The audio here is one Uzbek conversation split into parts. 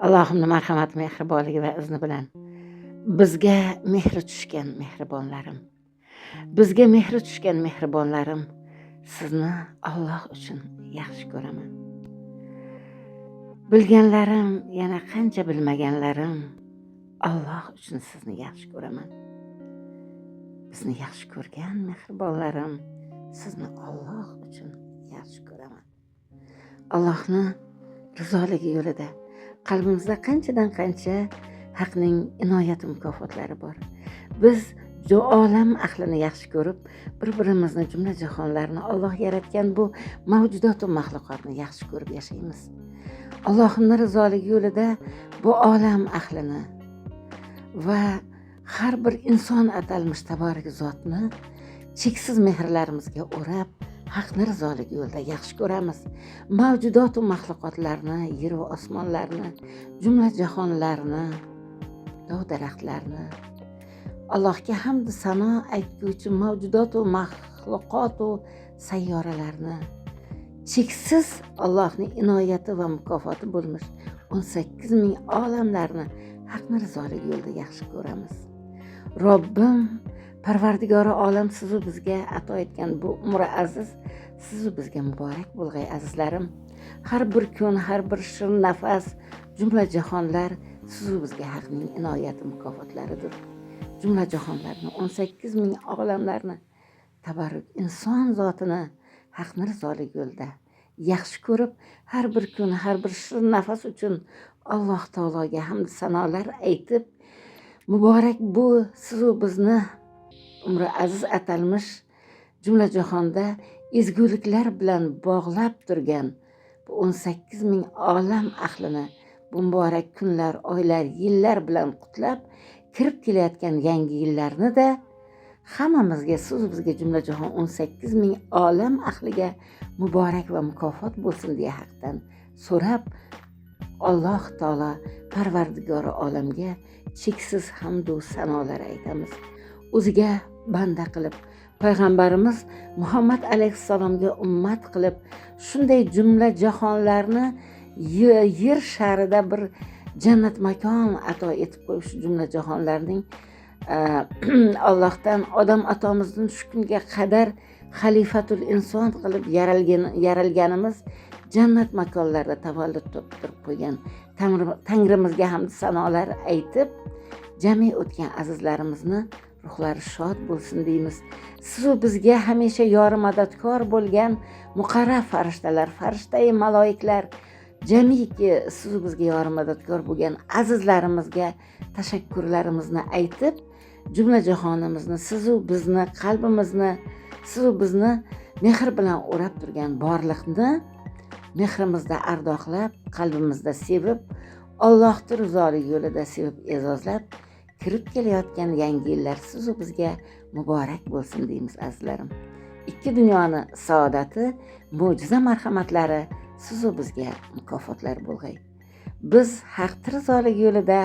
Allohimni marhamat, mehribonligi va izni bilan bizga mehri tushgan mehribonlarim, bizga mehri tushgan mehribonlarim, sizni Alloh uchun yaxshi ko'raman. Bilganlarim, yana qancha bilmaganlarim, Alloh uchun sizni yaxshi ko'raman. Bizni yaxshi ko'rgan mehribonlarim, sizni Alloh uchun yaxshi ko'raman. Allohni rizoligi yo'lida qalbimizda qanchadan qancha Haqning inoyati mukofotlari bor. Biz olam ahlini yaxshi ko'rib, bir-birimizni, jumla jahonlarni, Alloh yaratgan bu mavjudotu maxluqotni yaxshi ko'rib yashaymiz. Allohning rizoligi yo'lida bu olam ahlini va har bir inson atalmish taborak zotni cheksiz mehrlarimizga o'rab, Haqni rizoligi yo'lida yaxshi ko'ramiz. Mavjudotu maxluqotlarni, yer va osmonlarni, jumla jahonlarni, dov daraxtlarni, Allohga hamdu sano aytguvchi mavjudotu maxluqotu sayyoralarni, cheksiz Allohning inoyati va mukofoti bo'lmish 18 ming olamlarni Haqni rizoligi yo'lida yaxshi ko'ramiz. Robbim Parvardigori olam sizu bizga ato etgan bu umri aziz sizu bizga muborak bo'lg'ay, azizlarim. Har bir kun, har bir shirin nafas, jumla jahonlar sizu bizga Haqning inoyati mukofotlaridir. Jumla jahonlarni, 18 ming olamlarni, tabarruk inson zotini Haqni rizoligi yo'lida yaxshi ko'rib, har bir kun, har bir shirin nafas uchun Alloh taologa hamd sanolar aytib, muborak bu sizu bizni umri aziz atalmish jumla jahonda ezguliklar bilan bog'lab turgan bu 18 ming olam ahlini bu muborak kunlar, oylar, yillar bilan qutlab, kirib kelayotgan yangi yillarni-da hammamizga, siz bizga, jumla jahon 18 ming olam ahliga muborak va mukofot bo'lsin deya Haqdan so'rab, Alloh taolo Parvardigori olamga cheksiz hamdu sanolar aytamiz. O'ziga banda qilib, payg'ambarimiz Muhammad alayhissalomga ummat qilib, shunday jumla jahonlarni yer sharida bir jannat makon ato etib qo'yib, shu jumla jahonlarning Allohdan odam atomizdan shu kunga qadar xalifatul inson qilib yaralganimiz jannat makonlarda tavallud toptirib qo'ygan Tangrimizga hamd sanolar aytib, jami o'tgan azizlarimizni ruhlari shod bo'lsin deymiz. Sizu bizga hamisha yori madadkor bo'lgan muqarrab farishtalar, farishtai maloiklar, jamiki sizu bizga yori madadkor bo'lgan azizlarimizga tashakkurlarimizni aytib, jumla jahonimizni, sizu bizni qalbimizni, sizu bizni mehr bilan o'rab turgan borliqni mehrimizda ardoqlab, qalbimizda sevib, Allohning rizoligi yo'lida sevib, e'zozlab kirib kelayotgan yangi yillar sizu bizga muborak bo'lsin deymiz, azizlarim. Ikki dunyoni saodati, mo'jiza marhamatlari sizu bizga mukofotlar bo'lg'ay. Biz Haq rizoligi yo'lida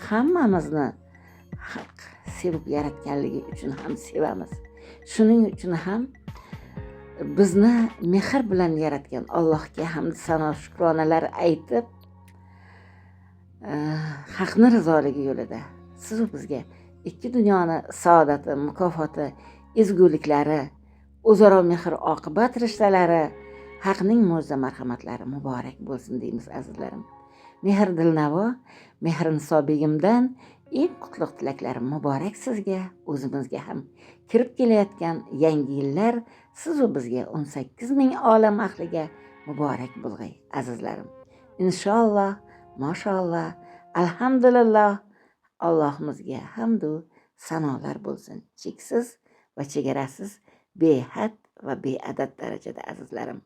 hammamizni Haq sevib yaratganligi uchun ham sevamiz. Shuning uchun ham bizni mehr bilan yaratgan Allohga hamd sano shukronalar aytib, Haqni rizoligi yo'lida sizu bizga ikki dunyoni saodati, mukofoti, ezguliklari, o'zaro mehr oqibat rishtalari, Haqning mo'jiza marhamatlari muborak bo'lsin deymiz, azizlarim. Mehr Dilnavo, Mehriniso begimdan eng qutlug' tilaklarim muborak sizga, o'zimizga ham. Kirib kelayotgan yangi yillar sizu bizga, 18 ming olam ahliga muborak bo'lg'ay, azizlarim. Inshaalloh, mashalloh, alhamdulillah, Allohimizga hamdu sanolar bo'lsin. Cheksiz va chegarasiz, behad va beadad darajada, azizlarim.